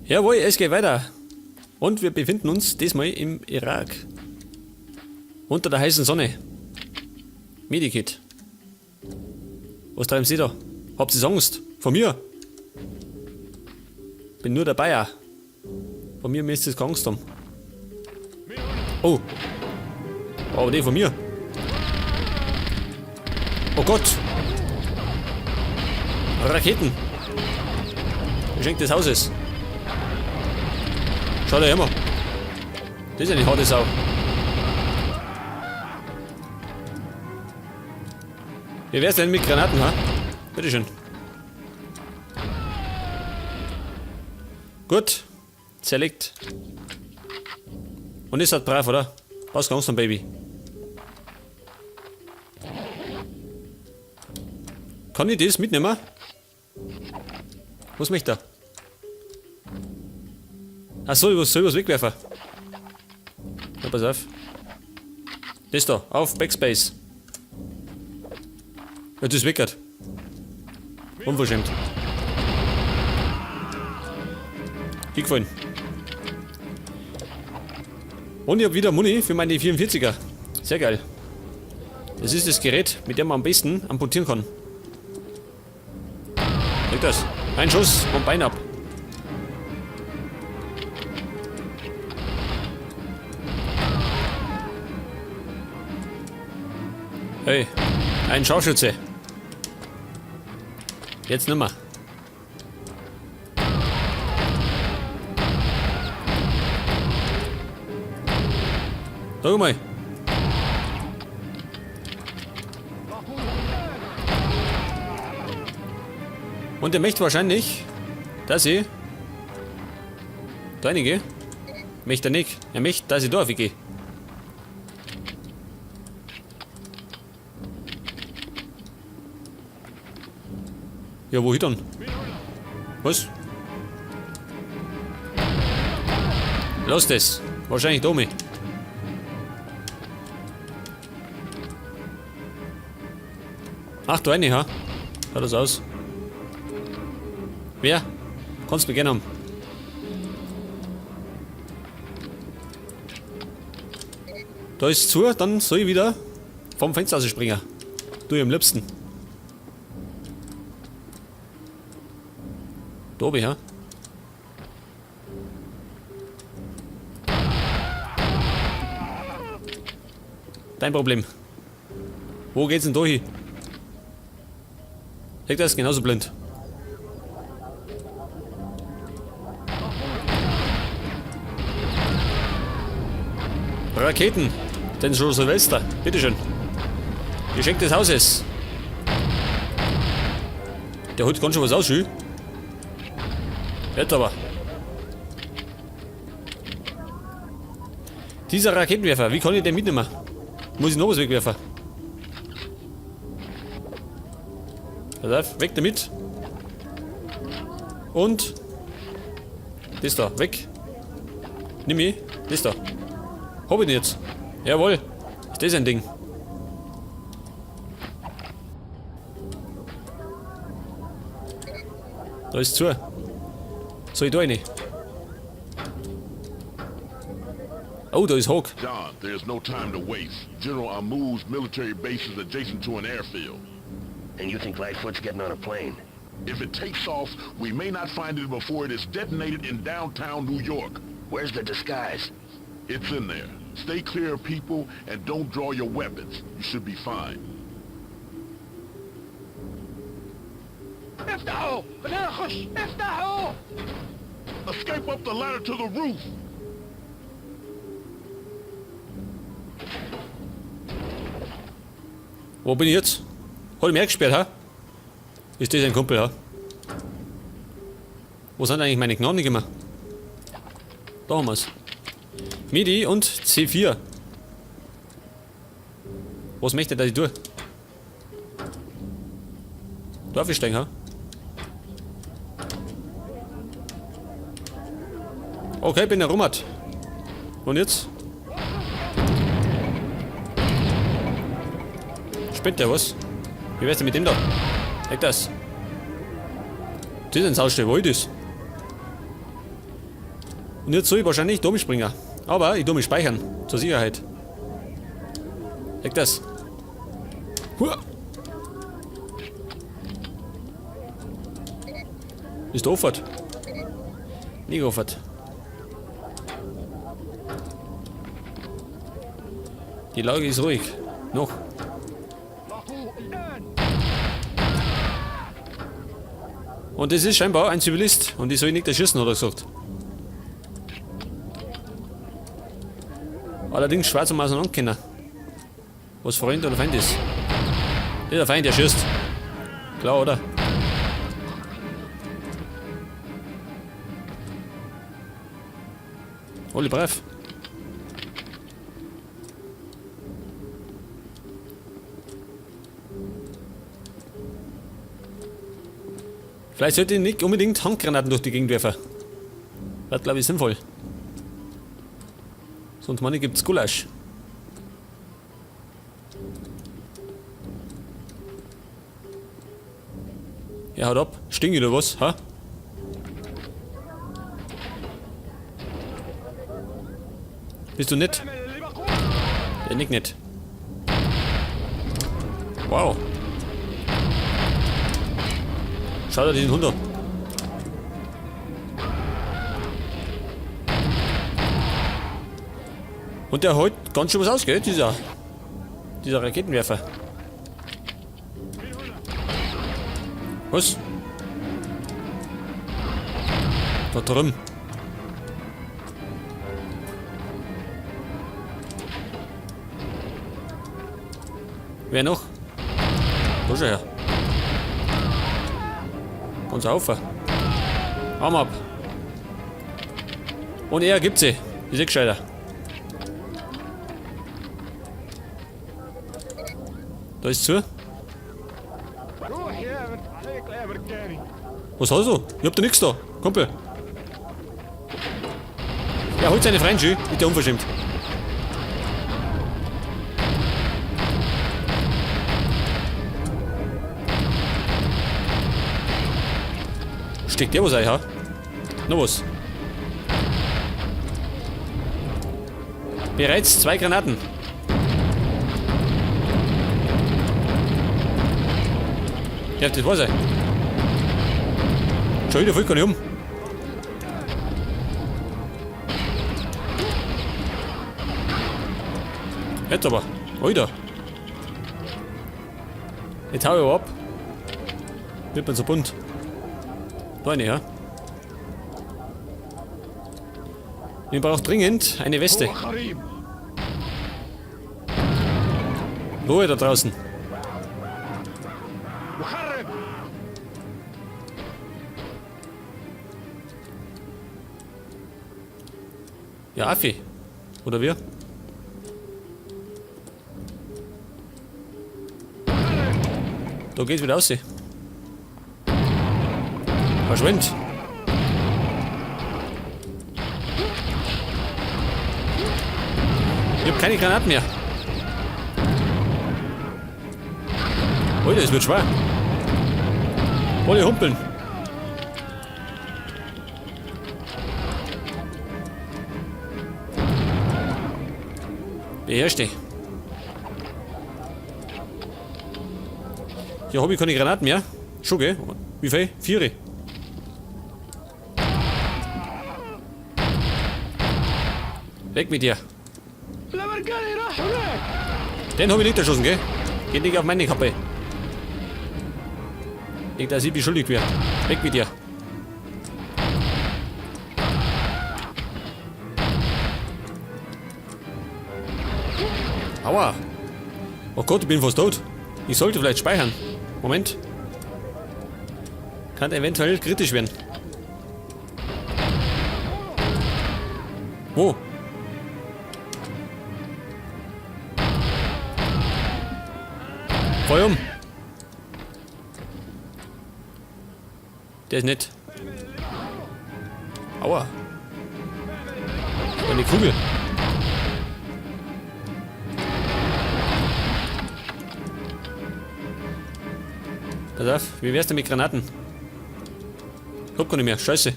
Jawohl, es geht weiter. Und wir befinden uns diesmal im Irak. Unter der heißen Sonne. Medikit. Was treiben Sie da? Habt ihr Angst? Von mir? Bin nur der Bayer. Von mir müsst ihr keine Angst haben. Oh. Oh, nee, von mir. Oh Gott. Raketen. Geschenk des Hauses. Schau dir her. Das ist eine harte Sau. Wie wär's denn mit Granaten, ha? Bitteschön. Gut. Zerlegt. Und ist halt brav, oder? Was ganz am Baby. Kann ich das mitnehmen? Was möchte er? Ach so, ich soll was wegwerfen. Na, pass auf. Das da, auf Backspace. Ja, das weckert. Unverschämt. Hingefallen. Und ich hab wieder Muni für meine 44er. Sehr geil. Das ist das Gerät, mit dem man am besten amputieren kann. Kriegt das? Ein Schuss und Bein ab. Hey, ein Scharfschütze. Jetzt nimmer. Sag mal. Und der möchte wahrscheinlich, dass ich da reingehe. Möchte er nicht. Er möchte, dass ich da gehe. Ja, wohin dann? Was? Lass das. Wahrscheinlich Domi. Ach, du eine, ha? Schaut das aus. Wer? Kannst du mir gerne haben. Da ist zu, dann soll ich wieder vom Fenster rausspringen. Du am liebsten. Da oben, ja? Dein Problem. Wo geht's denn da hin? Liegt das genauso blind. Raketen. Denn schon Silvester. Bitteschön. Geschenk des Hauses. Der holt ganz schön was aus, schön. Jetzt aber. Dieser Raketenwerfer, wie kann ich den mitnehmen? Muss ich noch was wegwerfen? Pass auf, weg damit. Und das da, weg. Nimm ich, das da. Hab ich den jetzt? Jawohl. Ist das ein Ding? Da ist zu. Soll ich da rein? Oh, da ist Hawk. John, there's no time to waste. General Amu's military base is adjacent to an airfield. And you think Lightfoot's getting on a plane? If it takes off, we may not find it before it is detonated in downtown New York. Where's the disguise? It's in there. Stay clear of people and don't draw your weapons. You should be fine. افتحوا! خلينا نخش! افتحوا! Escape up the ladder to the roof! Wo bin ich jetzt? Hab ich mich eingesperrt, ha? Ist das ein Kumpel, ha? Wo sind eigentlich meine Gnaden gekommen? Da haben wir's. MIDI und C4. Was möchte der, dass ich tue? Darf ich steigen, ha? Okay, bin erobert. Und jetzt? Spinnt der was? Wie wär's denn mit dem da? Weg das. Das ist ein Saustall, wo ist das? Und jetzt soll ich wahrscheinlich da springen. Aber ich tu mich speichern. Zur Sicherheit. Weg das. Hua. Ist der Auffahrt? Nicht Auffahrt. Die Lage ist ruhig. Noch. Und das ist scheinbar ein Zivilist. Und ich soll nicht erschießen, hat er gesagt. Allerdings schwer zum Auseinanderkennen. Was Freund oder Feind ist. Nicht der Feind, der schießt. Klar, oder? Alle brav. Vielleicht sollte ich nicht unbedingt Handgranaten durch die Gegend werfen. Wäre, glaube ich, sinnvoll. Sonst meine gibt's Gulasch. Ja, haut ab. Stinkt oder was? Ha? Bist du nett? Der nickt nicht. Wow. Schau dir diesen Hund an. Und der holt ganz schön was aus, gell? Dieser Raketenwerfer. Was? Da drüben. Wer noch? Da schau her. Ganz auf. Arm ab. Und er gibt sie. Ist eh gescheiter. Da ist zu. Was hast du? Ich hab da nix da. Kumpel. Er holt seine Freunde, ist der unverschämt. Steckt der was ein, ha? Noch was. Bereits 2 Granaten. Ja, das war's ja. Schau wieder voll gar nicht um. Jetzt aber. Alter. Jetzt hau ich aber ab. Wird man so bunt. Da eine, ja. Ich brauche dringend eine Weste. Ruhe da draußen. Ja, Affi. Oder wir? Da geht's wieder raus. Verschwind! Ich hab keine Granaten mehr. Alter, es wird schwer. Alle humpeln. Beherrsch dich. Hier hab ich keine Granaten mehr. Schon, gell? Wie viel? 4. Weg mit dir. Den hab ich nicht erschossen, gell? Geht nicht auf meine Kappe. Nicht, dass ich beschuldigt werde. Weg mit dir. Aua. Oh Gott, ich bin fast tot. Ich sollte vielleicht speichern. Moment. Kann eventuell kritisch werden. Wo? Feuer um. Der ist nett. Aua. Eine Kugel. Pass auf, wie wär's denn mit Granaten? Ich hab gar nicht mehr, scheiße.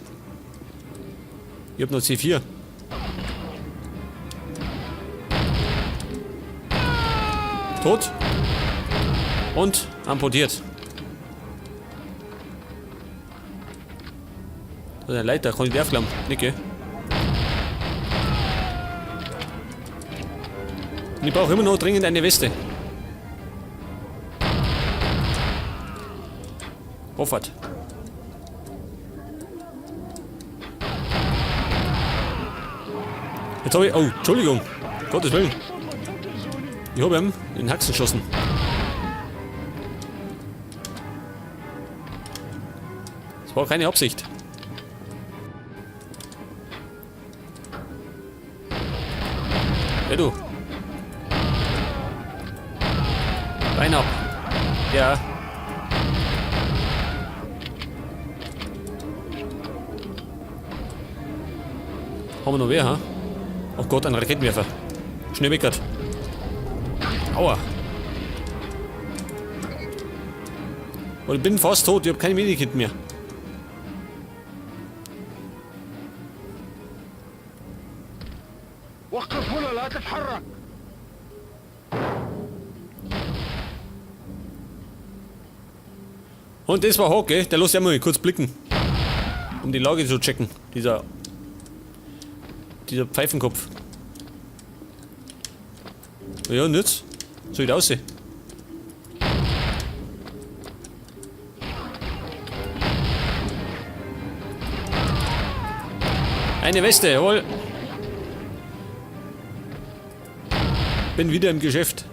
Ich hab noch C4. Tot. Und amputiert. Da ist eine Leiter, kann ich die aufklappen? Nicht, gell? Und ich brauche immer noch dringend eine Weste. Hoffart. Jetzt habe ich... Oh, Entschuldigung. Gottes Willen. Ich habe ihm in den Haxen geschossen. Das war keine Absicht. Hey du. Bein ab. Ja. Haben wir noch wer, ha? Oh Gott, ein Raketenwerfer. Schnell weg grad. Aua. Und ich bin fast tot, ich hab keine Medikit mehr. وقف هنا لا تتحرك. Und das war Hawk, gell? Der lässt ja mal kurz blicken. Um die Lage zu checken. Dieser Pfeifenkopf. Ja, und jetzt? So sieht aussehen. Eine Weste, jawohl. Bin wieder im Geschäft.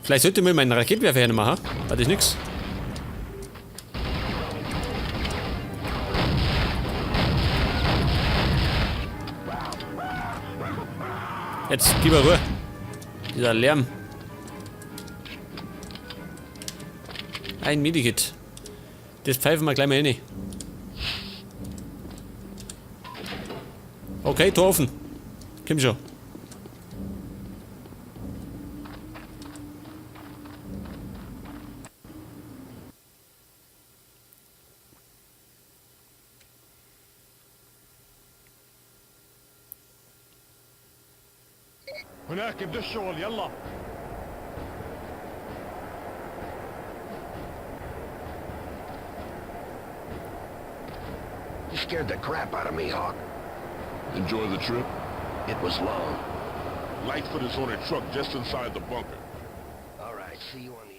Vielleicht sollte ich mir meinen Raketenwerfer hermachen, ha? War das nix? Jetzt gib mir Ruhe. Dieser Lärm. Ein Medikit. Das pfeifen wir gleich mal rein. Okay, Tor offen. Komm schon. هناك يبدو الشغل يلا. You scared the crap out of me, Hawk. Enjoy the trip? It was long. Lightfoot is on a truck just inside the bunker. All right, see you on